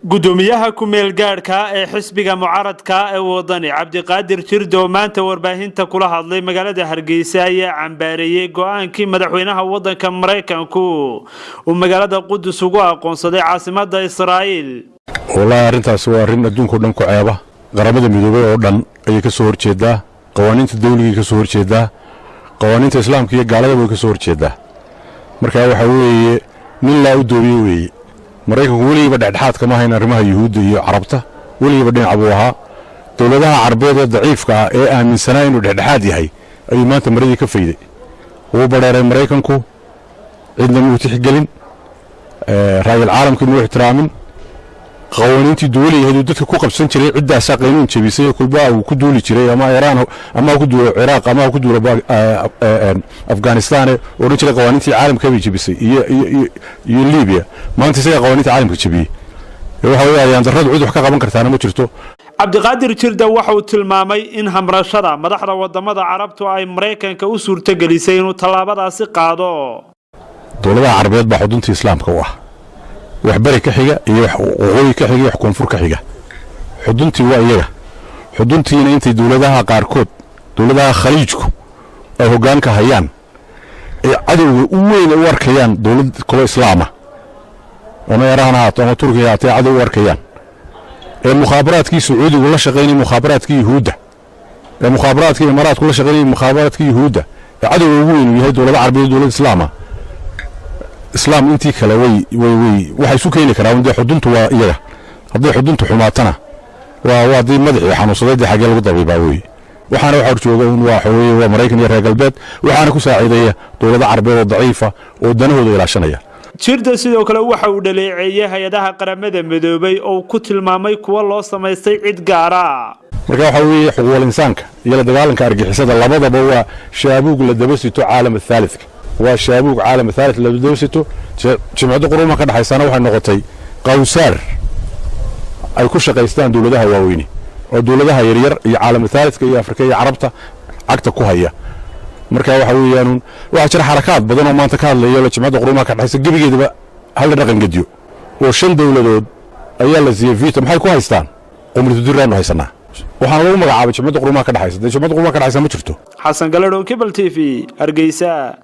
Gudoomiyaha ku-meel gaadhka ee xisbiga mucaaradka ee Wadani, Cabdiqaadir Jirdo, oo maanta warbaahinta kula hadlay magaalada Hargeysa, ayaa cambaareeyey go-aankii madaxweynaha wadanka Maraykanku uu magaalada Qudus ugu aqoonsaday caasimada Israa'iil. Wallaahi, arrintaasi waa arrin adduunka o dhan ku ceeba. Qaramada Midoobay oo dhan ayay ka soo horjeeddaa, qawaaniinta dawligay ka soo horjeeddaa, qawaaniinta Islaamka iyo gaaladaba way ka soo horjeeddaa. Marka waxaa weeye nin laa u doobiye weeye. Maraykanku weligiiba dhexdhexaad kama hayn arrimaha Yuhuudda iyo Carabta, weligiiba dhinac buu ahaa. Dowladaha Carbeed ee daciifka ah ee aaminsanaa inuu dhexdhexaad yahay ayuu maanta maradii ka fayday. Wuu badheeray Maraykanku, cidna muu tixgelin, raayil caalamkii muu ixtiraamin, qawaaniintii duwaliyahayd uu dadka ku qabsan jiray. Ciddaasaa qaynuun jebisay, kulba uu ku duuli jiray, ama Iiraan ama ha ku duulo Ciraaq ama ha ku duulo Afghanistan, odhan jiray qawaaniintii caalamka bay jebisay iyo Libiya. Maanta isagaa qawaaniinta caalamka jebiyey. Waxa weeye ayaan darradu cid wax ka qaban kartaana ma jirto. Cabdiqaadir Jirda waxa uu tilmaamay in hamrashada madaxda wadamada Carabtu ay Maraykanka u suurtogelisay inuu tallaabadaasi qaado. Dowladaha Carbeed baa xuduntii Islaamka u ah, wax beri ka xiga iyo wax waqooyi ka xiga iyo wax koonfur ka xiga, xuduntii waa iyaga. Xuduntiina intay dowladaha qaarkood, dowladaha Khaliijku, ay hoggaanka hayaan, ay cadowga u weyn u arkayaan dowlad kaloo Islaama, ama Iiraan ha haato ama Turkiga haatee, cadow u arkayaan, ee mukhaabaraadkii Sacuudigu la shaqaynaya mukhaabaraadkii Yuhuudda, ee mukhaabaraadkii Imaaraadku la shaqaynaya mukhaabaraadkii Yuhuudda, ee cadowga ugu weyn uu yahay dowlada Carbeed, dowlad Islaama, Islaam intii kale way waxay isu keeni karaan. Dee xuduntu waa iyaga. Hadday xuduntu xumaatana, waa dii madaxii xanuunsaday, dee xaggee lagu dabiibaa weeye? Waxaana waxa horjooga un waa weeye waa Maraykan iyo reer Galbeed, waxaana ku saaciideeya dowlado Carbeed oo daciifa oo danahooda ilaashanaya. Jirda sidoo kale waxa uu dhaleeceeyey hay-adaha Qaramada Midoobay oo ku tilmaamay kuwa loo samaystay cid gaara. Marka waxaa weeye xuquuqul insaanka iyo la dagaalanka argixisada labadaba waa shaabuug la daba sito caalam athaalithka, waa shaabuug caalam athaalith la daba sito. Jimcadda Qurumaha ka dhexaysana waxay noqotay qawsaar ay ku shaqaystaan dowladaha waaweyne oo dowladaha yaryar iyo caalam athaalithka iyo Afrika iyo Carabta cagta ku haya. Marka waxa weeyaan waxaa jira xarakaad badan oo maanta ka hadlaya la Jimcadda Qurumaha ka dhexaysa gebigeedaba hala dhaqan gediyo, oo shan dowladood ayaa la siiyey veto. Maxay ku haystaan? Qumritudirraanu haysanaa. Waxaana lagu magacaabay Jimcadda Qurumaha ka dhexaysa. Dee Jimcadda Qurumaha ka dhexaysa ma jirto. Xasan Galadhow, Cable TV, Hargeysa.